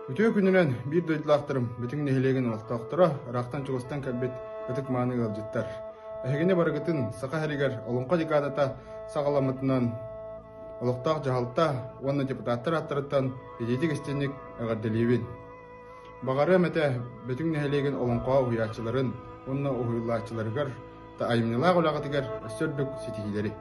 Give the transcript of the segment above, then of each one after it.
Үтүө күнүнэн биир дойдулаахтарым, Бөтүҥ нэһилиэгин олохтоохторо, ыраахтан-чугастан кэлбит ытык-мааны ыалдьыттар. Эһигини барыгытын Саха сиригэр Олоҥхо декадата саҕаламмытынан олохтоох дьаһалта уонна депутаттар ааттарыттан итиитик-истиҥник эҕэрдэлиибин. Баҕарыам этэ Бөтүҥ нэһилиэгин олоҥхоҕо уһуйааччыларын уонна уһуйуллааччыларыгар айымньылаах үлэҕитигэр өссө үрдүк ситиһиилэри.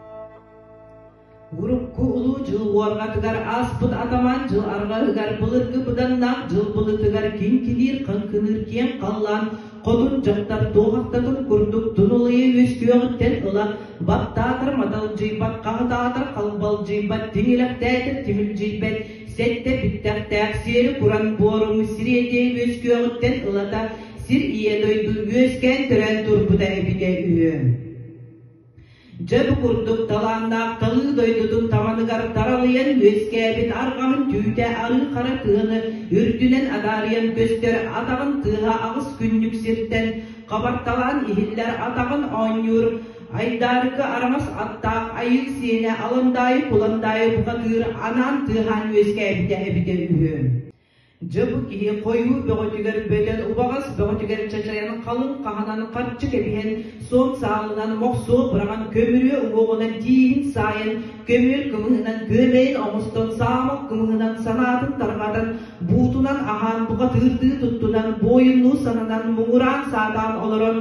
Урукку улуу дьыл уорҕатыгар ааспыт атамаан дьыл арҕаһыгар былыргы быданнаах дьыл былытыгар киҥкиниир хаҥкыныыр киэҥ халлаан хотун дьахтар туоһахтатын курдук тунулуйа үөскүөҕүттэн ыла баттаатар маталдьыйбат, хаһытаатар халбалдьыйбат, тиҥилэхтээтэр тимилдьийбэт, сэттэ биттэхтээх сиэри куран буорум сириэдиэй үөскүөҕүттэн ылата сир ийэ дойду үөскээн төрөөн турбута эбитэ үһү. Дьэ бу курдук талааннаах талыы дойдутун таманыгар таралыйан үөскээбит арҕаһын түүтэ арыы хара тыаны үрдүнэн адаарыйан көстөр атаҕын тыаһа аҕыс күннүк сиртэн хабарталаан иһиллэр атаҕын оонньуур айдаарыкы араҥас аттаах айыы сиэнэ Аландаайы Куландаайы бухатыыр анаан тыаһаан үөскээбитэ эбитэ үһү. Дьэ бу киһи хойуу бөҕөтүгэр бөтөн, убаҕас бөҕөтүгэр чачайан, халыҥ хаһанан харчы кэбиһэн, суон саалынан мохсуо быраҕан, көмүрүө уҥуоҕунан тииһин саайан, көмүөл кымыһынан күөмэйин оҥостон, саамал кымыһынан санаатын тарҕатан, буутунан аһаан, бухатыырдыы туттунан, буойуннуу сананан, муҥураан саатаан олорон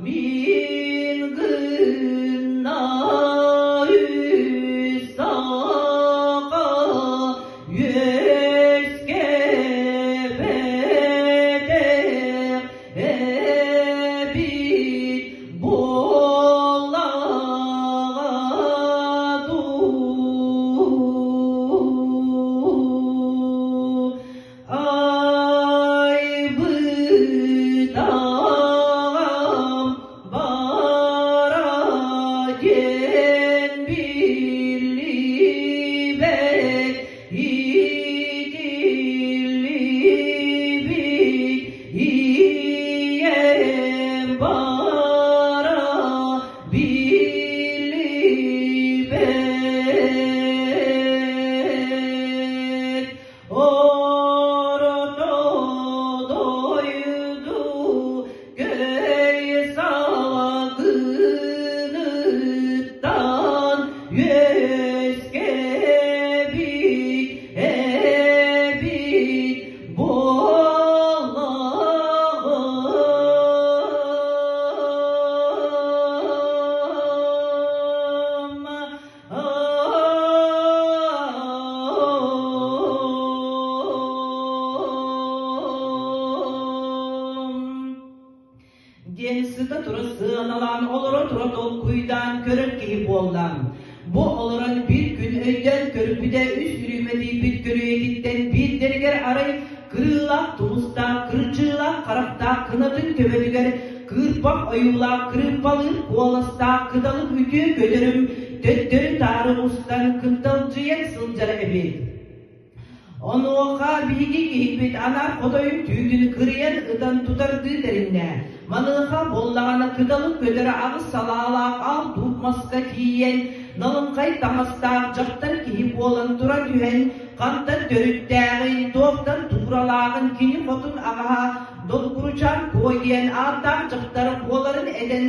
Мин гынна үс-саха үөскэбэтэх эбит буоллаҕа дуу. Айбытаҕам бара диэн биллибэт итиллибит ийэм бара биллибэт Орто дойду көй салгыныттан үөскэбит эбит буоллаҕым. Диэн сыта-тура сыаналаан, олоро-тура толкуйдаан көрөр киһи буолла. Бу олорон биир күн өйдөөн көрбүтэ үс үрүмэтийбит көлүйэтиттэн биирдэригэр арай кырыылаах тумустаах, кырдьыылаах харахтаах кынатын төбөтүгэр кыырпах ойуулаах кырыымпалыыр куоластаах кыталык үтүө көтөрүм төттөрү-таары устан кынталдьыйан сылдьар эбит. Онуоха биһиги киһиппит анаар хотойун түүтүн кырыйан ытан тутардыы тэриннэ. Маныаха буоллаҕына кыталык көтөрө аҕыс салаалаах аал дууп маска тиийэн, налыҥхай таҥастаах дьахтар киһи буолан тура түһэн, хантан төрүттээҕин, туохтан тууралааҕын кини хотун аҕаһа Долгуручаан Куо диэн ааттаах дьахтар буоларын этэн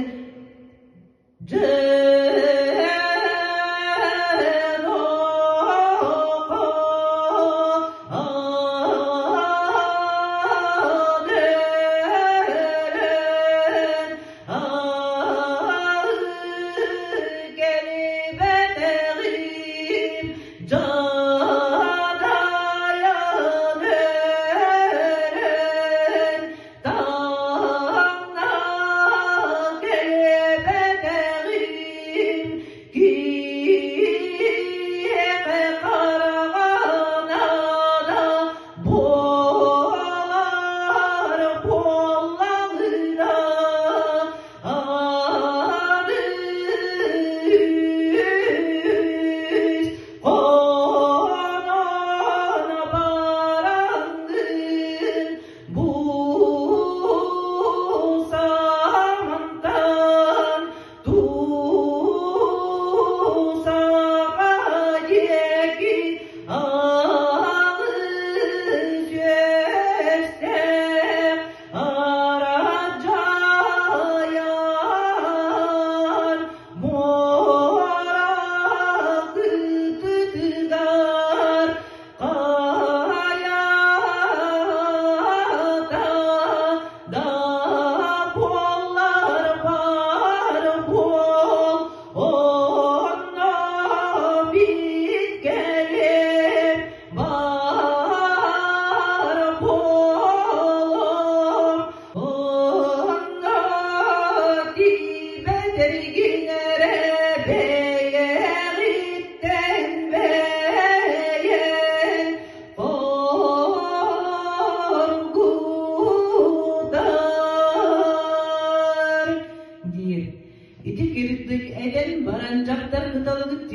Кэлибэтэҕим дьадаайан өлөн.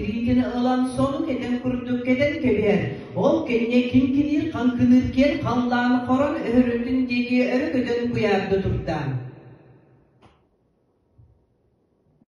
тириитин ылан сону кэтэн курдук кэтэн кэбиһэр. Ол кэннэ киҥкиниир хаҥкыныыр киэн халлаан хорон өһөрүтүн диэки өрө көтөн куйаарда турда.